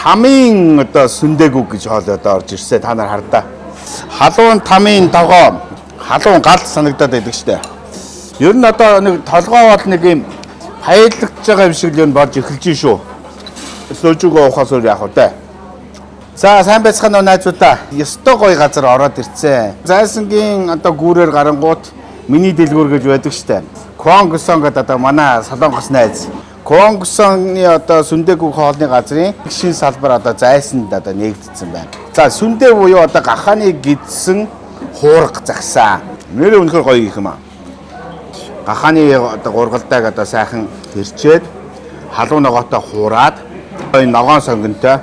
Тамын одоо сүндэгүг гэж хоол одоо орж ирсэн. Та нар хардаа. Халуун тамын тогоо, халуун гал санагдаад байдаг штэ. Ер нь одоо нэг толгоо бол нэг юм баялагдж байгаа юм шиг л юм болж эхэлж шүү. Сожуг уухаас өөр яах вэ? За сайн байцгаана уу найзуудаа. Ёстой гоё газар ороод ирцээ. Зайсангийн одоо гүүрээр гарангуут миний дэлгүүр гэж байдаг штэ. Квонгсон гэдэг одоо манай солонгос найз. Квонгсоны одоо сүндээгүү хоолны газрын шин салбар одоо зайсанд одоо нээгдсэн байна. За сүндээ буюу одоо гахааны гидсэн хуурга загсаа. Нэрээ үнэхээр гоё их юм аа. Гахааны одоо гургалдааг одоо сайхан хэрчээд халуун ногоотой хуураад энэ ногоон сонгонтой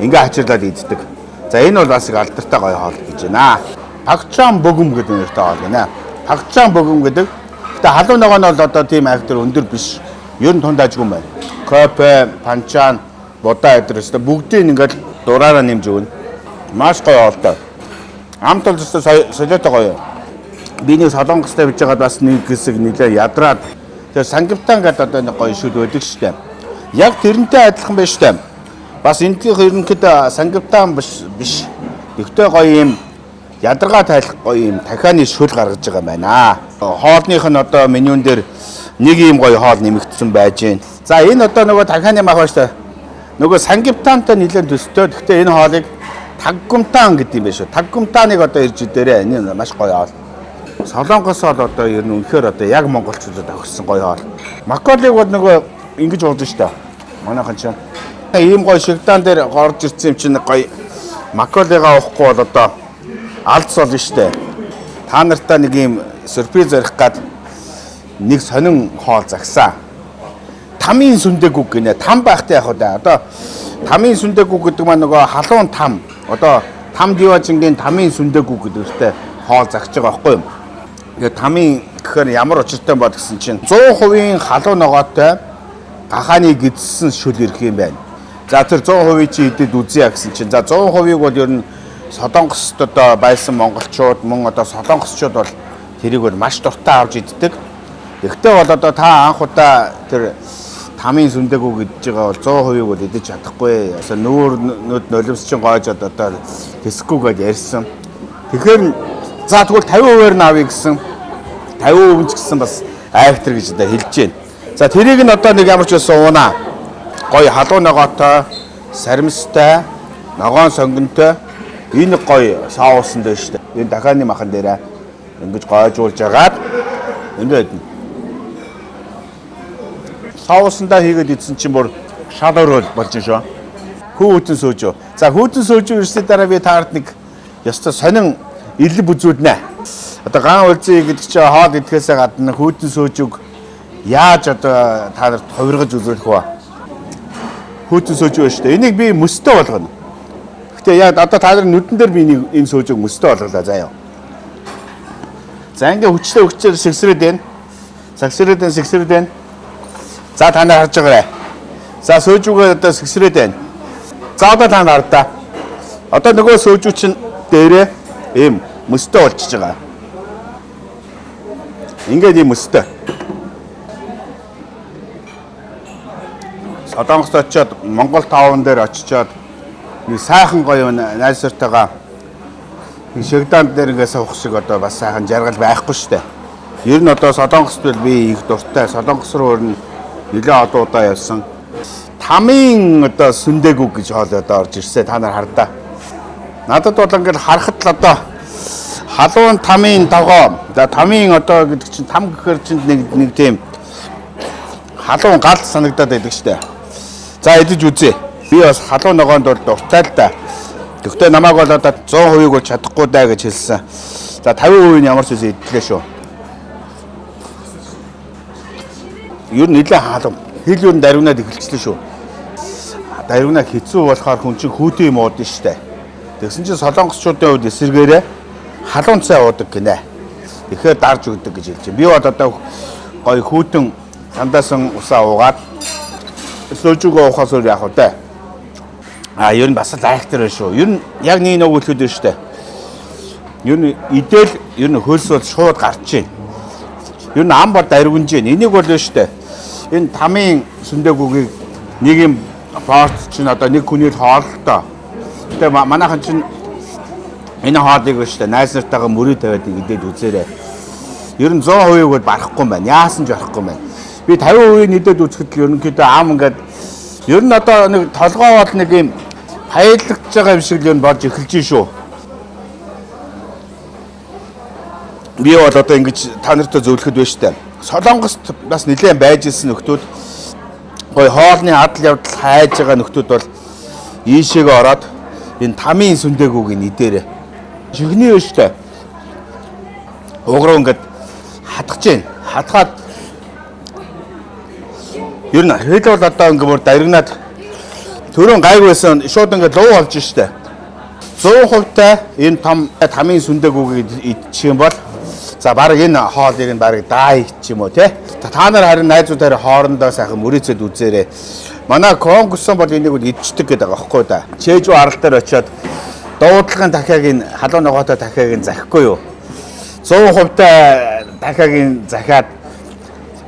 ингээ хачирлаад иддэг. За энэ бол бас их алдартай гоё хоол гэж байна. Пагчаан бөгөм гэдэг нэртэй хоол гинэ. Пагчаан бөгөм гэдэг. Гэтэ халуун ногоо нь бол одоо тийм айхтар өндөр биш. Ер нь тунд ажгүй юм байна. Кофе, панчаан, будаа эдэр өстө бүгдийг ингээл дураараа нэмж өгнө. Маш гоё хоолтой. Амт бол өстө солиотой гоё. Би нэг солонгостой биж байгаад бас нэг хэсэг нэлээ ядраад тэр сангивтан гэдэг одоо нэг гоё шүл байдаг шүү дээ. Яг тэрнтэй адилхан байж шүү дээ. Бас эндгийнх ерөнхийдөө сангивтан биш биш. Тэгтээ гоё юм ядаргаа тайлах гоё юм дахианы шүл гаргаж байгаа юм байна. Хоолных нь одоо менюн дээр нэг юм гоё хоол нэмэгдсэн байж гин. За энэ одоо нөгөө дахианы мах байна шүү дээ. Нөгөө сангивтантай нэлээд төстэй. Тэгтээ энэ хоолыг таггумтан гэдэг юм байна шүү. Таггумтаныг одоо ирж идээрэй. Энэ маш гоё хоол. Солонгос бол одоо ер нь үнэхээр одоо яг монголчуудад авахсан гоё хоол. Маколыг бол нөгөө ингэж ууж штэ. Манайхан чинь ийм гоё шигдаан дээр горж ирсэн юм чинь гоё маколыгаа уухгүй бол одоо алдс болно штэ. Та нартай нэг ийм сюрприз барих гад нэг сонин хоол загсаа. Тамын сүндэгүг гинэ. Там байхтай яг удаа. Одоо тамын сүндэгүг гэдэг маань нөгөө халуун там. Одоо там диважингийн тамын сүндэгүг гэдэгтэй хоол загч байгаа байхгүй юу? Тэгээ тамын гэхээр ямар учиртай бод гэсэн чинь 100% халуун ногоотой гахааны гидсэн шүл ирэх юм байна. За тэр 100% чи идэд үзье гэсэн чинь за 100%-ыг бол ер нь Солонгост одоо байсан монголчууд мөн одоо солонгосчууд бол тэрийг бол маш дуртай авч иддэг. Тэгвэл бол одоо та анх удаа тэр тамын сүндэгүү гэж байгаа бол 100%-ыг бол идэж чадахгүй. Ясаа нүүр нүд нулимс чинь гойжод одоо тэсэхгүй гэж ярьсан. Тэгэхээр за тэгвэл 50%-аар нь авъя гэсэн 50% ч гэсэн бас айхтар гэж одоо хэлж байна. За тэрийг нь одоо нэг ямар ч байсан уунаа. Гоё халуун ногоотой, саримстай, ногоон сонгонтой энэ гоё соусан дээр шүү дээ. Энэ дахианы махан дээрээ ингэж гойжуулж агаад ингээд идэнэ. Соусандаа хийгээд идсэн чинь бүр шал өөр болж ин шүү. Хүүтэн сөөжөө. За хүүтэн сөөжөө ирсний дараа би таард нэг ёстой сонин элэг бүзүүднэ. Одоо ган улзын гэдэг чинь хоол идэхээсээ гадна хүүтэн сөөжөг яаж одоо та нарт хувиргаж үзүүлэх вэ? Хүүтэн сөөжөө шүү дээ. Энийг би мөстөө болгоно. Гэтэ яг одоо та нар нүдэн дээр би энэ сөөжөөг мөстөө болголаа заяа. За ингээ хүчлээ хүчээр сэгсрээд байна. Сагсрээд байна, сэгсрээд байна. За та нар харж байгаарай. За сөөжүүгээ одоо сэгсрээд байна. За одоо та нар хардаа. Одоо нөгөө сөөжүү чинь дээрээ ийм мөстөө болчихж байгаа. Ингээд ийм мөстөө. Солонгост очиод Монгол таун дээр очичоод нэг сайхан гоё найсартайгаа нэг шигдаан дээр ингээд суух шиг одоо бас сайхан жаргал байхгүй штэ. Ер нь одоо Солонгост бол би их дуртай. Солонгос руу ер нь нэлээд олон удаа явсан. Тамын одоо сүндэгүг гэж хоол одоо орж ирсэн. Та нар хардаа. Надад бол ингээд харахад л одоо халуун тамын тогоо. За тамын одоо гэдэг чинь там гэхээр чинь нэг нэг тийм халуун гал санагдаад байдаг штэ. За идэж үзье. Би бас халуун ногоонд бол дуртай л да. Тэгвэл намайг бол одоо 100%-ыг бол чадахгүй даа гэж хэлсэн. За 50% нь ямар ч үсэн идлээ шүү. Ер нь нэлээд халуун. Хэл ер нь дарвинаад эхэлчихлээ шүү. Дарвинаа хэцүү болохоор хүн чинь хүүтэн юм уудна штэ. Тэгсэн чинь солонгосчуудын хувьд эсэргээрээ халуун цай уудаг гинэ. Тэгэхээр дарж өгдөг гэж хэлж байна. Би бол одоо гоё хүүтэн сандаасан усаа уугаад сөөжүүгөө уухаас өөр яах вэ? А ер нь бас л айхтар байна шүү. Ер нь яг нэг нэг үлэхэд байна шүү дээ. Ер нь идэл ер нь хөлс бол шууд гарч байна. Ер нь ам бол дарвинж байна. Энийг бол байна шүү дээ. Энэ тамын сүндэгүүгийг нэг юм Порц чинь одоо нэг хүний л хоолтой. Тэгээ манайхан чинь энэ хоолыг ба штэ найз нартайгаа мөрөө тавиад идээд үзээрэй. Ер нь 100%-ийг бол барахгүй юм байна. Яасан ч барахгүй юм байна. Би 50% идээд үзэхэд л ерөнхийдөө ам ингээд ер нь одоо нэг толгой бол нэг юм баялагдж байгаа юм шиг л ер нь болж эхэлж шүү. Би бол одоо ингэж та нартай зөвлөхөд байна штэ. Солонгост бас нэлээд байж исэн нөхдүүд гой хоолны адал явдал хайж байгаа нөхдүүд бол ийшээгээ ороод энэ тамийн сүндээгүүг нь идээрэй. Жигний байна штэ. Уг руу ингээд хатгаж гин. Хатгаад ер нь хэл бол одоо ингээд бүр даригнаад төрөн гайг байсан шууд ингээд луу болж штэ. 100% та энэ том тамийн сүндээгүүгийг идчих юм бол за баг энэ хоолыг нь баг даа ч юм уу те. Та нар харин найзууд харин хоорондоо сайхан мөрөөцөд үзээрэй. Манай Конгосон бол энийг бол идчихдэг гэдэг байгаа байхгүй да. Чэжүү арал дээр очиод дуудлагын дахиаг нь халуун ногоотой дахиаг нь захихгүй юу? 100% та дахиаг нь захиад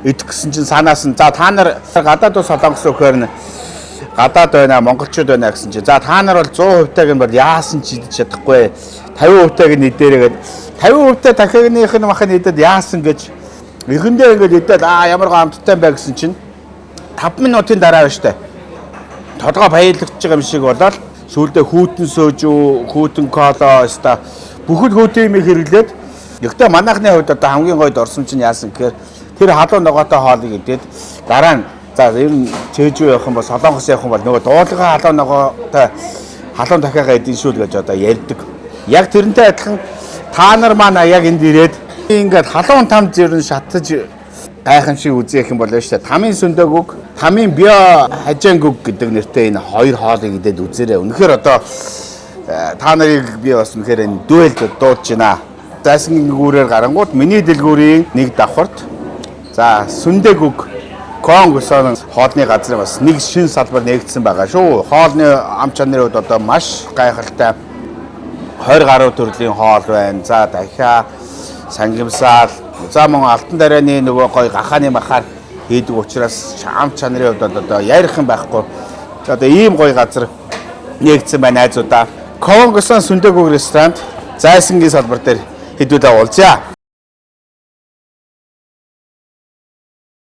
идэх гэсэн чинь санаас нь за та нар гадаад ус Солонгос өхөр нь гадаад байна, монголчууд байна гэсэн чинь за та нар бол 100% таг нь бол яасан ч идэж чадахгүй 50% таг нь идээрэй гэд 50% та дахиагных нь мах нь идэд яасан гэж эхэндээ ингээд идээд аа ямар гоо амттай юм бэ гэсэн чинь 5 минутын дараа байна штэ. Толгой баялагдж байгаа юм шиг болоод сүүлдээ хүүтэн сөөжүү, хүүтэн коло өста бүхэл хүүтэн юм хэрэглээд гэхдээ манайхны хувьд одоо хамгийн гойд орсон чинь яасан гэхээр тэр халуун ногоотой хоолыг идээд дараа нь за ер нь Чэжүү явах юм бол Солонгос явах юм бол нөгөө дуулгын халуун ногоотой халуун дахиагаа идэн шүү л гэж одоо ярьдаг. Яг тэрнтэй адилхан та нар маань яг энд ирээд ингээд халуун там ер нь шатаж гайхамшиг үзэх юм бол шүү дээ. Тамийн сүндөгүг, тамийн био хажаангүг гэдэг нэртэй энэ хоёр хоолыг идээд үзээрэй. Үнэхээр одоо та нарыг би бас үнэхээр энэ дуэлд дуудаж байна. Зайсан гүүрээр гарангууд миний дэлгүүрийн нэг давхарт за сүндэгүг Конгосон хоолны газрын бас нэг шин салбар нээгдсэн байгаа шүү. Хоолны ам чанарын хувьд одоо маш гайхалтай 20 гаруй төрлийн хоол байна. За дахиа сангимсаал, за мөн алтан дарааны нөгөө гой гахааны махаар хийдэг учраас ам чанарын хувьд одоо ярих юм байхгүй. Одоо ийм гой газар нээгдсэн байна найзуудаа. Конгосон сүндэгүг ресторанд Зайсангийн салбар дээр хэдүүлээ уулзъя.